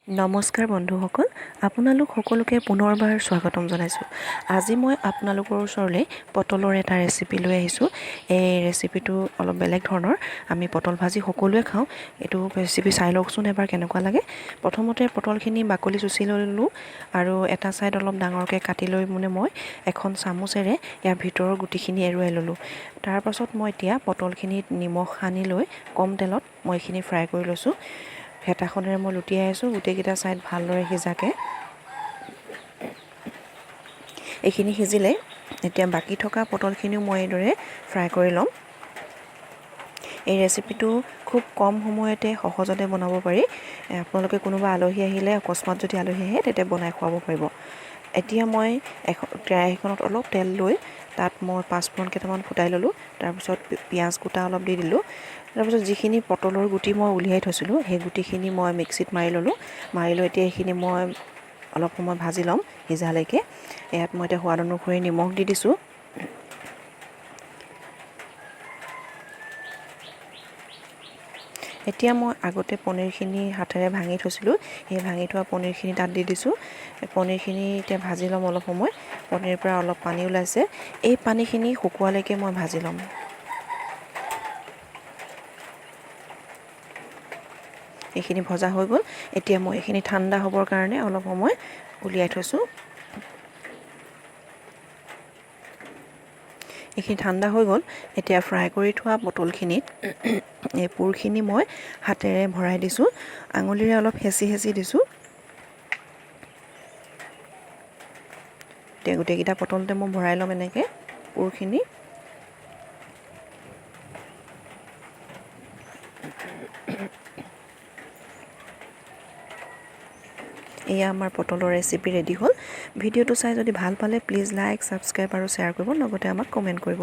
নমস্কাৰ বন্ধুসকল, আপোনালোক সকলোকে পুনৰবাৰ স্বাগতম জনাইছোঁ। আজি মই আপোনালোকৰ ওচৰলৈ পটলৰ এটা ৰেচিপি লৈ আহিছোঁ। এই ৰেচিপিটো অলপ বেলেগ ধৰণৰ। আমি পটল ভাজি সকলোৱে খাওঁ। এইটো ৰেচিপি চাই লওকচোন এবাৰ কেনেকুৱা লাগে। প্ৰথমতে পটলখিনি বাকলি চুচি ল'লোঁ আৰু এটা ছাইড অলপ ডাঙৰকৈ কাটি লৈ মানে মই এখন চামুচেৰে ইয়াৰ ভিতৰৰ গুটিখিনি এৰুৱাই ল'লোঁ। তাৰপাছত মই এতিয়া পটলখিনিত নিমখ সানি লৈ কম তেলত মই এইখিনি ফ্ৰাই কৰি লৈছোঁ। হেতাখনেৰে মই লুটিয়াই আছোঁ গোটেইকেইটা ছাইড ভালদৰে সিজাকৈ। এইখিনি সিজিলে এতিয়া বাকী থকা পটলখিনিও মই এইদৰে ফ্ৰাই কৰি ল'ম। এই ৰেচিপিটো খুব কম সময়তে সহজতে বনাব পাৰি। আপোনালোকে কোনোবা আলহী আহিলে, অকস্মাত যদি আলহী আহে, তেতিয়া বনাই খুৱাব পাৰিব। এতিয়া মই এখন কেৰাহীখনত অলপ তেল লৈ তাত মই পাঁচফোৰণ কেইটামান ফুটাই ল'লোঁ। তাৰপিছত পিঁয়াজ কুটা অলপ দি দিলোঁ। তাৰপিছত যিখিনি পটলৰ গুটি মই উলিয়াই থৈছিলোঁ, সেই গুটিখিনি মই মিক্সিত মাৰি ল'লোঁ। মাৰি লৈ এতিয়া এইখিনি মই অলপ সময় ভাজি ল'ম সিজালৈকে। ইয়াত মই এতিয়া সোৱাদ অনুসৰি নিমখ দি দিছোঁ। এতিয়া মই আগতে পনীৰখিনি হাতেৰে ভাঙি থৈছিলোঁ, সেই ভাঙি থোৱা পনীৰখিনি তাত দি দিছোঁ। পনীৰখিনি এতিয়া ভাজি ল'ম অলপ সময়। পনীৰৰ পৰা অলপ পানী ওলাইছে, এই পানীখিনি শুকোৱালৈকে মই ভাজি ল'ম। এইখিনি ভজা হৈ গ'ল। এতিয়া মই এইখিনি ঠাণ্ডা হ'বৰ কাৰণে অলপ সময় উলিয়াই থৈছোঁ। এইখিনি ঠাণ্ডা হৈ গ'ল। এতিয়া ফ্ৰাই কৰি থোৱা পটলখিনিত এই পুৰখিনি মই হাতেৰে ভৰাই দিছোঁ, আঙুলিৰে অলপ হেঁচি হেঁচি দিছোঁ। এতিয়া গোটেইকেইটা পটলতে মই ভৰাই ল'ম এনেকৈ পুৰখিনি। এয়া আমাৰ পটলৰ ৰেচিপি ৰেডি হ'ল। ভিডিঅ'টো চাই যদি ভাল পালে প্লিজ লাইক, ছাবস্ক্ৰাইব আৰু শ্বেয়াৰ কৰিব, লগতে আমাক কমেণ্ট কৰিব।